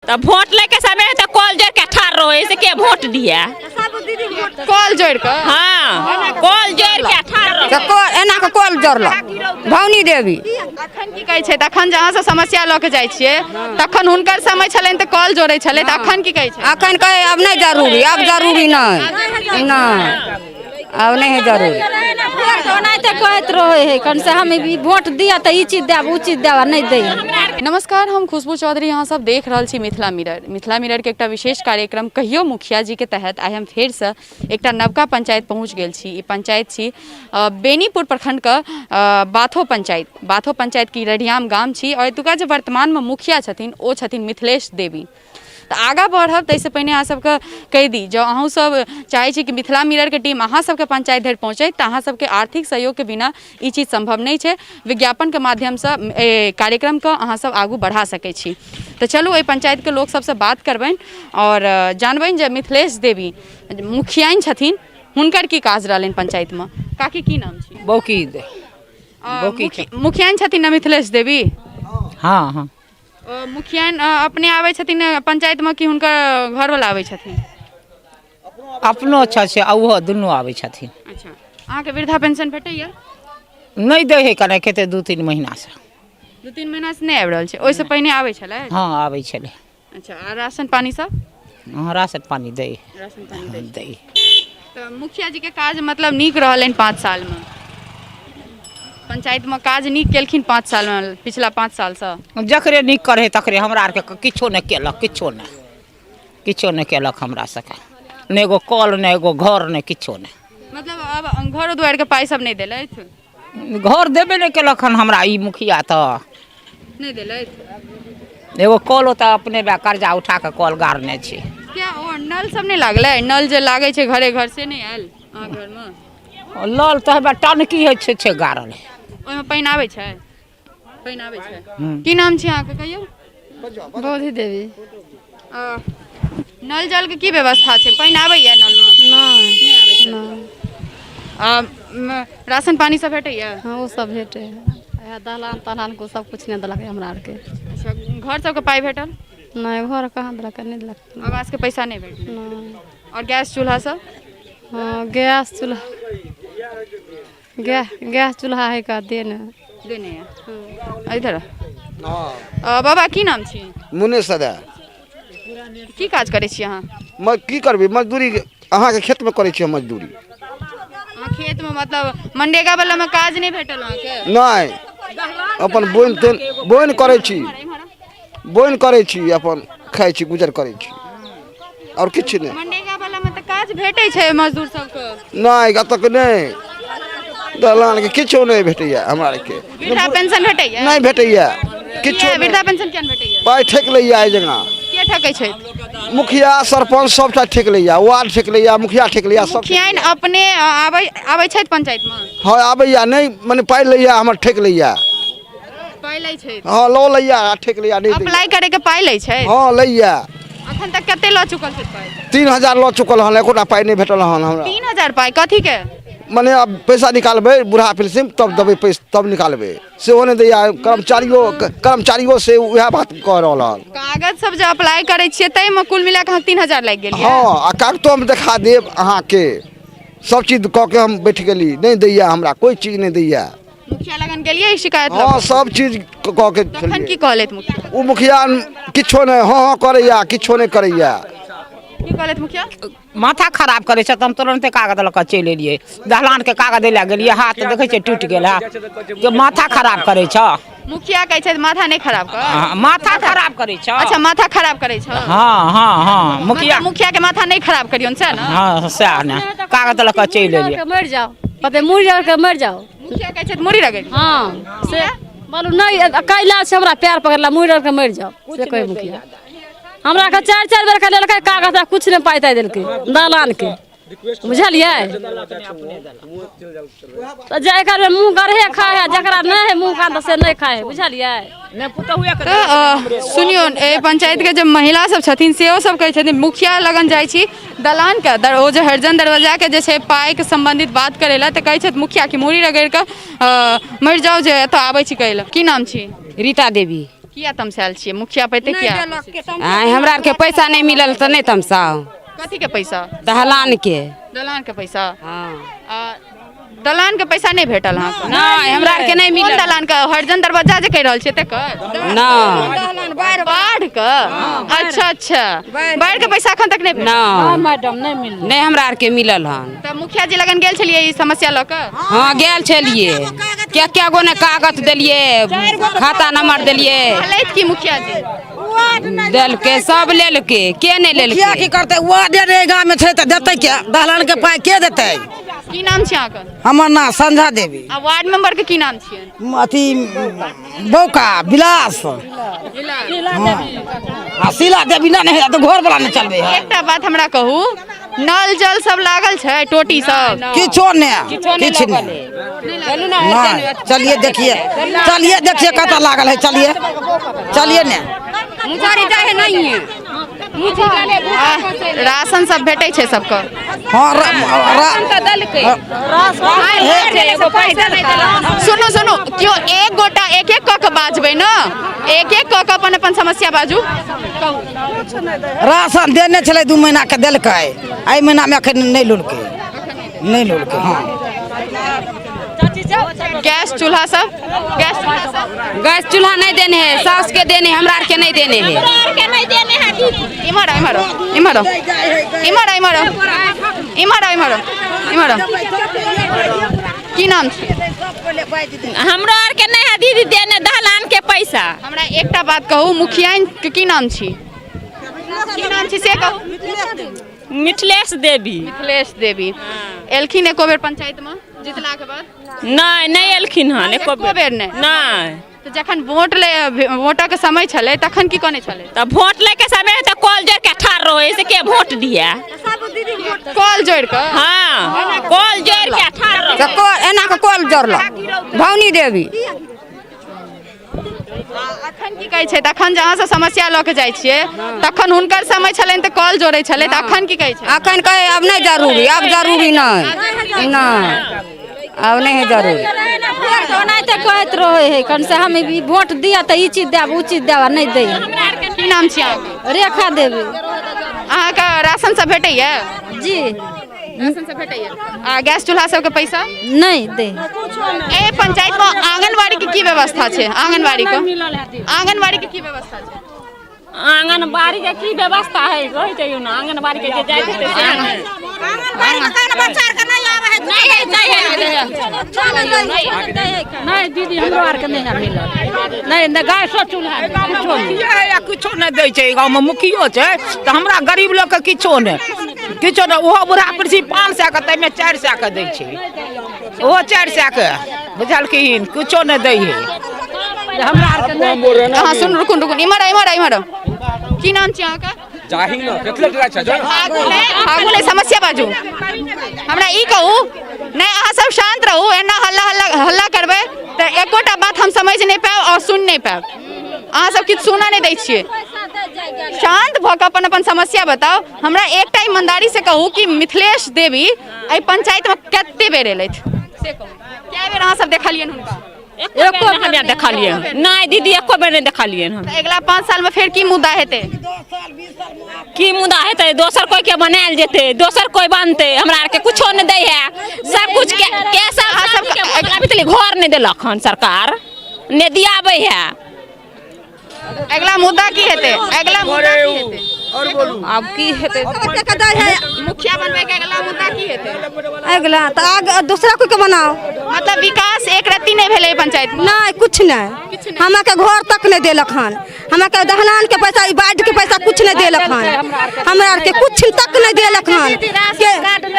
तऽ वोट लै के समय तऽ कल जोड़ के ठाढ़ रहै से के वोट दिया। कल जोड़ के? हाँ, कल जोड़ के ठाढ़ रहै। तऽ कल एना के कल जोड़लक भवानी देवी। अखन की कहै छै? तखन जे अहाँ सब समस्या लऽ के जाइ छियै तखन हुनकर समय छलनि तऽ कल जोड़ै छलै, तऽ अखन की कहै छै? अखन कहै आब नहि जरूरी, आब जरूरी नहि, नहि आब नहि है जरूरी। ओनाहिते कहैत रहै है कन से हम ई वोट दिअ तऽ ई चीज देब ओ चीज देब आ नहि दै। नमस्कार, हम खुशबू चौधरी, अहाँ सब देख रहल छी मिथिला मिरर। मिथिला मिरर के एकटा विशेष कार्यक्रम कहियो मुखिया जी के तहत आइ हम फेरसँ एकटा नवका पंचायत पहुँच गेल छी। ई पंचायत छी बेनीपुर प्रखंड के बाथो पंचायत। बाथो पंचायत की रढ़ियाम गाम छी और एतुका जे वर्तमानमे मुखिया छथिन ओ छथिन मिथिलेश देवी। तऽ आगाँ बढ़ब ताहिसँ पहिने अहाँ सबके कहि दी, जँ अहूँ सब चाहै छी कि मिथिला मिररके टीम अहाँ सबके पंचायत धरि पहुँचै तऽ अहाँ सबके आर्थिक सहयोगके बिना ई चीज सम्भव नहि छै। विज्ञापनके माध्यमसँ एहि कार्यक्रमके अहाँ सब आगू बढ़ा सकै छी। तऽ चलू एहि पंचायतके लोक सबसँ बात करबनि आओर जानबनि जे मिथिलेश देवी मुखियाइन छथिन हुनकर की काज रहलनि पंचायतमे। काकी की नाम छी? बौकी दे। बौकी। मुखियाइन छथिन ने मिथिलेश देवी? हाँ हाँ। मुखियाइन अपने आबै छथिन पंचायतमे कि हुनकर घरवला आबै छथिन? अपनो अच्छा छै आ ओहो दुनू आबै छथिन। अच्छा, अहाँके वृद्धा पेंशन भेटैया? नहि दै है कने कते 2-3 महीनासँ। 2-3 महीनासँ नहि आबि रहल छै? ओहिसँ पहिने आबै छलै? हँ आबै छलै। अच्छा, आ राशन पानी सब? हँ राशन पानी दै। राशन पानी दै। दै। तऽ मुखिया जी के काज मतलब नीक रहलनि 5 सालमे? पंचायतमे काज नीक केलखिन 5 सालमे, पिछला 5 सालसँ? जकरे नीक करै तकरे, हमरा आरके किछो नहि केलक, किछो नहि, किछो नहि केलक हमरा सबके, नहि एगो कल, नहि एगो घर, नहि किछो नहि। मतलब आब घरो दुआरिके पाइ सब नहि देलथि? घर देबे नहि केलक हन हमरा ई मुखिया तऽ नहि देलथि। एगो कल ओतऽ अपने बा कर्जा उठा कऽ कल गाड़ने छी। किया ओ नल सब नहि लागलै? नल जे लागै छै घरे घर से नहि आयल अहाँ घरमे? नल तऽ हेबे टनकी होइ छै, छै गाड़ल। ओहिमे पानि आबै छै? पानि आबै छै। की नाम छै अहाँके कहियौ? बोधी देवी। नल जल के की व्यवस्था छै? पानि आबैया नलमे? नहि। नहि आबै छै। राशन पानी सब भेटैया? हँ ओ सब भेटै है। इएह दलान तलान को सब कुछ नहि देलक हमरा आरके। अच्छा, घर सबके पाइ भेटल? नहि, घर कहाँ देलक, नहि देलक। आवासके पैसा नहि भेटल? नहि। और गैस चूल्हा सब? हँ गैस चूल्हा, गैस चूल्हा है का देने। देने है। इधर बाबा की नाम छी? मुने सदा। की काज करै छी अहाँ? की करबै, मजदूरी अहाँके खेतमे करै छी हम मजदूरी। अहाँ खेतमे मतलब मनरेगा वाला मे काज नहि भेटल अहाँके? नहि, अपन बोनि तोनि बोनि करै छी, बोनि करै छी, अपन खाइ छी, गुजर करै छी, आओर किछु नहि। मनरेगा वाला मे तऽ काज भेटै छै मजदूर सबके? नहि, एतऽ नहि, दलानके किछो नहि भेटैया हमरा आरके। वृद्धा पेंशन भेटैया? नहि भेटैया किछो। वृद्धा पेंशन किया नहि भेटैया? पाइ ठकि लैया एहि जगह। के ठकै छै? मुखिया सरपंच सबटा ठकि लैया, वार्ड ठकि लैया, मुखिया ठकि लैया, सब। मुखियाइन अपने आबै छथि पंचायतमे? हँ आबैया, नहि मने पाइ लैया हमर, ठकि लैया। पाइ लै छै? हँ लऽ लैया आ ठकि लैया, नहि दैया। अप्लाई करे के पाइ लै छै? हँ लैया। अखन तक कते लऽ चुकल छै पाइ? 3000 लऽ चुकल हन, एकोटा पाइ नहि भेटल हन हमरा। 3000 पाइ कथी के? मने आब पैसा निकालबै बूढ़ा पेंशन तब देबै पैसा, तब निकालबै, सेहो नहि दैया। कर्मचारियो से उएह बात कह रहल हन। कागज सब जे अप्लाई करै छियै ताहिमे कुल मिला कऽ अहाँके 3000 लागि गेल? हँ, आ कागतो हम देखा देब अहाँके, सब चीज कऽ के हम बैठ गेली, नहि दैया हमरा, कोइ चीज नहि दैया। मुखिया लगन गेलियै शिकायत? हँ सब चीज कऽ के। तखन की कहलथि मुखिया? ओ मुखिया किछो नहि, हँ हँ करैया, किछो नहि करैया। की कहलथि मुखिया? माथा खराब करै छै। तऽ हम तुरन्ते कागज लऽ कऽ चलि एलियै, दलानके कागज दै लए गेलियै, हाथ देखै छियै टूटि गेल है। जे माथा खराब करै छ। मुखिया कहै छै माथा नहि खराब कर। हँ, माथा खराब करै छ। अच्छा, माथा खराब करै छ। हँ हँ हँ मुखिया। मुखिया के माथा नहि खराब करियौन सएह ने? हँ सएह ने, कागज लऽ कऽ चलि एलियै। मरि जाओ, कहतै मुड़ी रगड़ के मरि जाओ। मुखिया कहै छै मुड़ी रगड़? हँ से बोलू नहि, कैला छै हमरा पैर पकड़ला, मुड़ी रगड़ के मरि जाओ से कहै मुखिया। हमरा के 4-4 बेर के लेलकै कागज, आ कुछ नहि पाइ ताइ देलकै दलान के, बुझलियै? तऽ जकर मुँह गढ़े खाइ है, जकरा नहि है मुँह कान तऽ से नहि खाइ है, बुझलियै? तऽ सुनियौ, एहि पंचायतके जे महिला सब छथिन सेहो सब कहै छथिन मुखिया लगन जाइ छी दलानके, ओ जे हरिजन दरवाजाके जे छै पाइके सम्बन्धित बात करै लए, तऽ कहै छथि मुखिया कि मुड़ी रगड़ि कऽ मरि जाउ जे एतऽ आबै छी कहै लए। की नाम छी? रीता देवी। किया तमसायल छियै मुखिया पैते किया? आँय, हमरा आरके पैसा नहि मिलल तऽ नहि तमसाउ। कथी के पैसा? दलान के। दलान के पैसा? हँ। आ, दलान के पैसा नहि भेटल अहाँके? नहि, हमरा आरके नहि कोन मिलल। दलान के? हरिजन दरवाजा जे कहि रहल छियै तेकर? नहि। बाढ़ के? अच्छा अच्छा, बाढ़ के पैसा एखन तक नहि भेटल? नहि मैडम, नहि मिलल। नहि, हमरा आरके मिलल हन। तऽ मुखिया जी लगन गेल छलियै ई समस्या लऽ कऽ? हँ, गेल छलियै। क्या क्या गो ने कागज देलियै, खाता नंबर देलियै। कहलथि की मुखिया जी? देलकै, सब लेलकै, के नहि मुखिया की लेलकै? करतै? वार्ड रे गाँवमे छै तऽ देतै के? दलान के पाइ के देतै? की नाम छै अहाँके? हमर नाम संझा देवी। आ वार्ड मेंबर के की नाम छियै? अथी बौका विलास। हँ, आ शीला देवी। नहि नहि, तऽ घर वाला नहि चलबै है। एकटा बात हमरा कहू, नल जल सब लागल छै, टोटी सब? किछो नहि, किछु नहि। नहि, चलिए देखिए, चलिए देखिए कतऽ लागल है। चलिए, चलिए ने। मुसारी चाहे नहीं है। आ, राशन सब भेटै छै सबके? हँ, तऽ देलकै। सुनू सुनू, केओ एक गोटा एक एक कऽ के बाजबै ने, एक एक कऽ के अपन अपन समस्या बाजू, कहू। राशन देने छलै, 2 महीना के देलकै, एहि महीनामे एखन नहि लेलकै, नहि लेलकै। हँ। गैस चूल्हा सब, गैस चूल्हा सब? गैस चूल्हा नहीं देने है, सास के देने है, हमरा आर के नहीं देने है। इम्हर आओ, इम्हर आओ, इम्हर आओ, इम्हर आओ, इम्हर आओ, इम्हर आओ, इम्हर आओ, इम्हर आओ। की नाम छै? हमरो आरके नहि है दीदी देने दलान के पैसा। हमरा एकटा बात कहू, मुखिया के की नाम छी, की नाम छी से कहू। मिथिलेश देवी। मिथिलेश देवी एलखिन एको बेर पंचायत में जितला के बाद? नहि, नहि एलखिन हन एको एको बेर नहि? नहि। तऽ जखन वोट ले वोटक समय छलै तखन की कहने छलै? तऽ वोट लै के समय तऽ कल जोड़ के ठाढ़ रहै से के वोट दिया। कल जोड़ि कऽ? हाँ, कल जोड़ के ठाढ़ रहै। तऽ कल एना कऽ कल जोड़लक भवानी देवी। अखन की कहै छै? तखन जे अहाँ सब समस्या लऽ के जाइ छियै, तखन हुनकर समय छलनि तऽ कल जोड़ै छलै, तऽ अखन की कहै छै? अखन कहै आब नहि जरूरी, आब जरूरी नहि, नहि, आब नहि है जरूरी। ओनाहिते कहैत रहै है, कम से हम ई वोट दिअ तऽ ई चीज देब, ओ चीज देब, आ नहि दै। की नाम छी अहाँके? रेखा देवी। अहाँके राशन सब भेटैया? जी। राशन सब भेटैया आ गैस चूल्हा सबके पैसा? नहि दै। ए पंचायत में आंगनबाड़ी के की व्यवस्था छै? आंगनबाड़ी के, आंगनबाड़ी के की व्यवस्था छै? आंगनबाड़ी के की व्यवस्था है कहै छै ने, आंगनबाड़ी के जे जाइत हेतै से ने। नहि दीदी, हमरो आरके नहि है मिलल, नहि नहि गैसो चूल्हा कुछो नहि। मुखिया है या किछो नहि दै छै गाँवमे, मुखियो छै तऽ हमरा गरीब लोकके किछो नहि, किछो नहि। ओहो बूढ़ा पृथ्वी 500 के, ताहिमे 400 के दै छै, ओहो 400 के, बुझलखिन? किछो नहि दै है। हमरा आरके नहि। अहाँ सुन, रुकू रुकू, इम्हर आउ, इम्हर आउ, इम्हर आउ। की नाम छै अहाँके? जाही न कतले डरा छै जो। आगू नहि, आगू नहि, समस्या बाजू। हमरा ई कहू, नहि, अहाँ सब शांत रहू, एना हल्ला हल्ला हल्ला करबै तऽ एकोटा बात हम समझ नहि पायब आओर सुनि नहि पायब। अहाँ सब किछु सुनऽ नहि दै छियै। शांत भऽ कऽ अपन अपन समस्या बताउ। हमरा एकटा ईमानदारी से कहू कि मिथिलेश देवी एहि पंचायत में कते बेर एलथि से कहू, कए बेर अहाँ सब देखलियनि हुनका? एको बेर नहि देखलियै हन। नहि दीदी, एको बेर नहि देखलियै हन। तऽ अगिला 5 साल में फेर की मुद्दा हेतै? की मुद्दा हेतै? दोसर कोई के बनायल जेतै, दोसर कोई बनतै। हमरा आरके कुछो नहि दै है, सब कुछ के, के सब अहाँ सब के अभी तक घर नहि देलक हन सरकार, नहि दियाबै है। अगिला मुद्दा की हेतै? अगिला मुद्दा की हेतै? आब की हेतै? मुखिया बनबै के अगिला मुद्दा की हेतै? अगिला तऽ आग दूसरा कोई के बनाओ। मतलब विकास एक रत्ती नहि भेलै पंचायत में? नहि, कुछ नहि, हमरा के घर तक नहि देलक हन, हमरा के दहलान के पैसा, ई बाढ़ के पैसा कुछ नहि देलक हन, हमरा आर के कुछ तक नहि देलक हन, के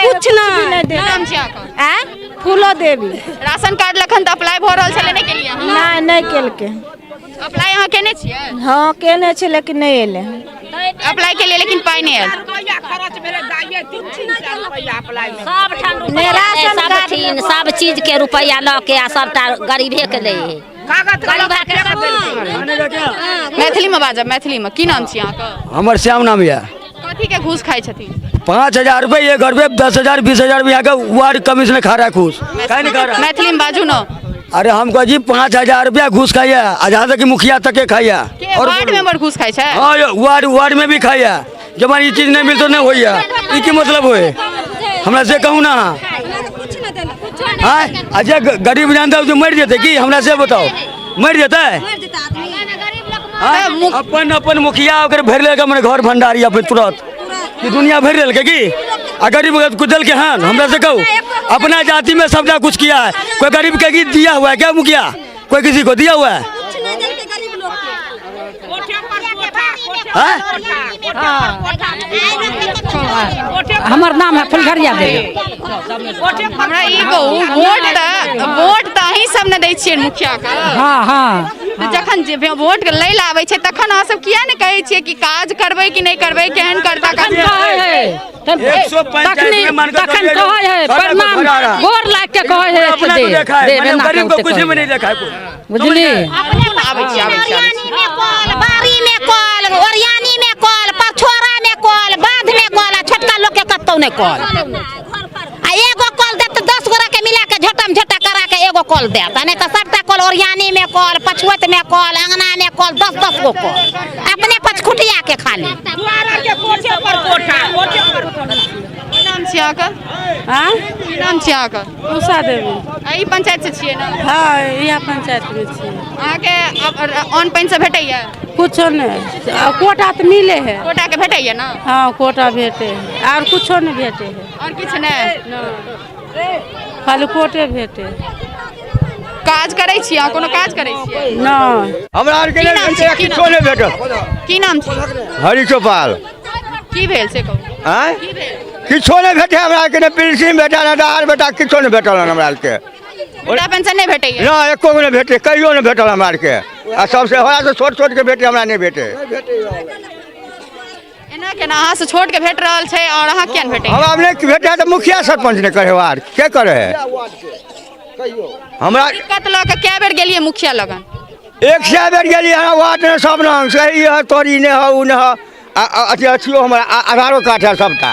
कुछ नहि। की नाम छै अहाँके? आँय, फूलो देवी। राशन कार्ड लखन तऽ अप्लाई भऽ रहल छलै, नहि केलियै अहाँ? नहि, नहि केलकै। अप्लाई अहाँ केने छियै? हँ, केने छै लेकिन नहि एलै। अप्लाई केलियै लेकिन पाइ नहि आयल। सब चीज, सब चीज के रुपैआ लऽ के आ सबटा गरीबे के लै है। मैथिली में बाजब, मैथिली में। की नाम छी अहाँके? हमर श्याम नाम यऽ। कथी के घूस खाइ छथिन? 5000 रुपये एक घर पे, 10,000 20,000 रुपया के वार्ड कमिश्नर खा रहा है घूस, काहे नहीं खा रहा? मैथिली में बाजू न। अरे हम कह जी 5000 रुपया घूस खाइया, आ जहाँ तक कि मुखिया तक के खाइया। के वार्ड मेंबर घूस खाइ छै? हाँ, वार्ड वार्ड में भी खाइया। जब ई चीज नहीं मिलतो नहीं होइया, ई की मतलब होए हमरा से कहूँ ना? हाँ, अच्छा गरीब जानता जो मर जेतै की? हमरा से बताओ, मर जेतै? अपन अपन मुखिया ओकर भरि लेलकै हमर घर भंडारी अपन तुरंत, कि दुनिया भरि लेलकै की? आ गरीब कुछ देलकै हन? हमरा से कहू, अपना जाति में सबटा कुछ किया है, कोई गरीब के की दिया हुआ है क्या मुखिया? कोई किसी को दिया हुआ है? हमर नाम है फुलघरिया देवी। हमरा ई कहू, वोट तऽ अहीं सब ने दै छियै मुखिया के? हाँ हाँ। जखन जे वोट लै लए आबै छै तखन अहाँ सब किया ने कहै छियै कि काज करबै कि नहि करबै, केहन करता? तखन कहै है प्रणाम गोर लाग के कहै है, गरीब को कुछ भी नहीं देखा है, बुझली? आबै छी आबै छी। बाड़ी में कल, ओरियानी में कल, पछोड़ा में कल, बांध में कल, आ छोटका लोग के कतौ नहीं कल। आ एगो कल देत 10 गोरा के मिला के झटम झटा करा के एगो कल देत, नहीं तो सबटा कल ओरियानी में कल, पछुअत में कल, अंगना में कल, 10-10 गो कल अपने पछखुटिया के खाली। नाम छी अहाँके? हाँ, नाम छी अहाँके? उषा देवी। एहि पंचायत से छियै ना? हाँ, इएह पंचायत में छियै। अहाँके अन्न पानि सब भेटैया? कुछो नहीं, कोटा तो मिले है। कोटा के भेटैया ना? हाँ, कोटा भेटे है, और कुछो नहीं भेटे है। और किछु नहीं? खाली कोटे भेटे। काज करै छी अहाँ? कोनो काज करै छियै? नहीं। हमरा आर के किछो नहीं भेटल। की नाम छी? हरि चौपाल। की भेल से कहू? आँय, किछो नहीं भेटे हमरा आरके, ने पेंशन भेटल, ने आधार भेटल, किछो नहीं भेटल हमरा आरके। वृद्धा पेंशन नहीं भेटैया? ना, एको गो नहीं भेटे, कहियो नहीं भेटल हमरा आरके। आ सबसे हमरा से छोट छोट के भेटे, हमरा नहीं भेटे। एना केना अहाँ से छोट के भेट रहल छै और अहाँ किया नहीं भेटैया? हमरा नहीं भेटे तऽ मुखिया सरपंच नहीं करे, वार्ड के करे है हमरा? दिक्कत लऽ के कए बेर गेलियै मुखिया लगन? 100 बेर गेलियै हमरा वार्ड में सब नाम सही है, तोरी नहीं है, उ नहीं है, अथी अथियो हमरा आधारो कार्ड है सबटा।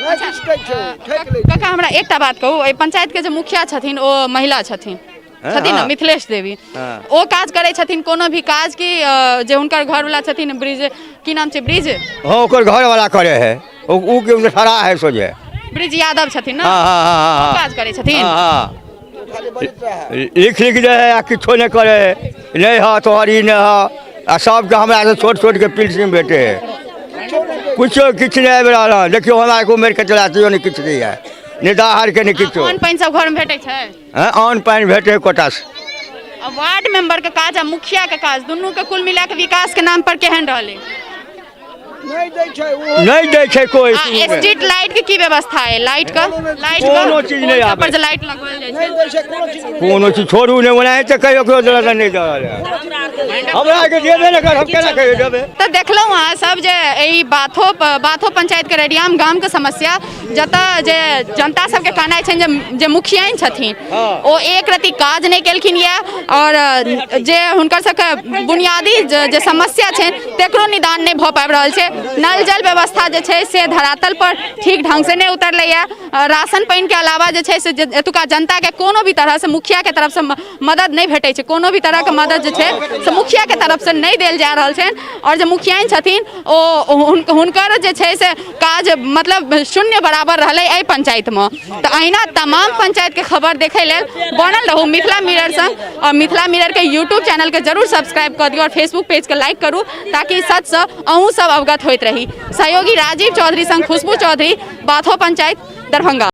काका हमरा एकटा बात कहू, एहि पंचायत के जे मुखिया छथिन ओ महिला छथिन, छथिन ने मिथिलेश देवी, ओ काज करै छथिन कोनो भी काज की जे हुनकर घरवाला छथिन ब्रिज, की नाम छै ब्रिज? हाँ, ओकर घरवाला करे है, ओ के खड़ा है सोझे, ब्रिज यादव छथिन ना? हाँ हाँ हाँ, काज करै छथिन। हाँ, लिख लिख दे है आ किछो नहीं करे है, नहीं है तोहर ई नहीं है, आ सबके हमरा से छोट छोट के पेंशन भेटे है, कुछो किछु नहीं आबि रहल हन। देखियौ हमरा को उमेर के चला तैयो नहीं किछु नहीं है, नहि दाहर के नहीं किछो। अन्न पानि सब घर में भेटै छै? हाँ, अन्न पानि भेटे कोटा से। वार्ड मेंबर के काज आ मुखिया के काज दुनू के कुल मिला के विकास के नाम पर केहन रहलै? नहीं दै छै कोई। स्ट्रीट लाइट के की व्यवस्था है? लाइट का, लाइट का कोनो चीज नहीं आबै पर जे लाइट लगवायल जाइ छै, कोनो चीज छोड़ू नहीं, ओनाहिते कहियो कहियो देलक नहीं दऽ हमरा के देबे नहि कर, हम केना कहियो देबै? तऽ देखलहुँ अहाँ सब जे एहि बाथो पंचायत के रडियाम गाम के समस्या, जतऽ जे जनता सबके कहनाइ छनि जे मुखियाइन छथिन ओ एक रति काज नहि केलखिन यऽ, और जे हुनकर सबके बुनियादी जे समस्या छनि तकरो निदान नहि भऽ पाबि रहल छै। नल जल व्यवस्था जे छै से धरातल पर ठीक ढंग से नहि उतरलैया। राशन पानि के अलावा जे छै से एतुका जनता के कोनो भी तरह से मुखिया के तरफ से मदद नहि भेटै छै, कोनो भी तरह के मदद जे छै से मुखिया के तरफ से नहि देल जा रहल छनि। और जे मुखियाइन छथिन ओ हुनकर जे छै से काज मतलब शून्य बराबर रहलै एहि पंचायतमे। तऽ अहिना तमाम पंचायत के खबर देखै लेल बनल रहू मिथिला मिरर संग, और मिथिला मिरर के यूट्यूब चैनल के जरूर सब्सक्राइब कऽ दियौ और फेसबुक पेज के लाइक करू ताकि सचसँ अहूँ सब अवगत होइत रही। सहयोगी राजीव चौधरी संग खुशबू चौधरी, बाथो पंचायत, दरभंगा।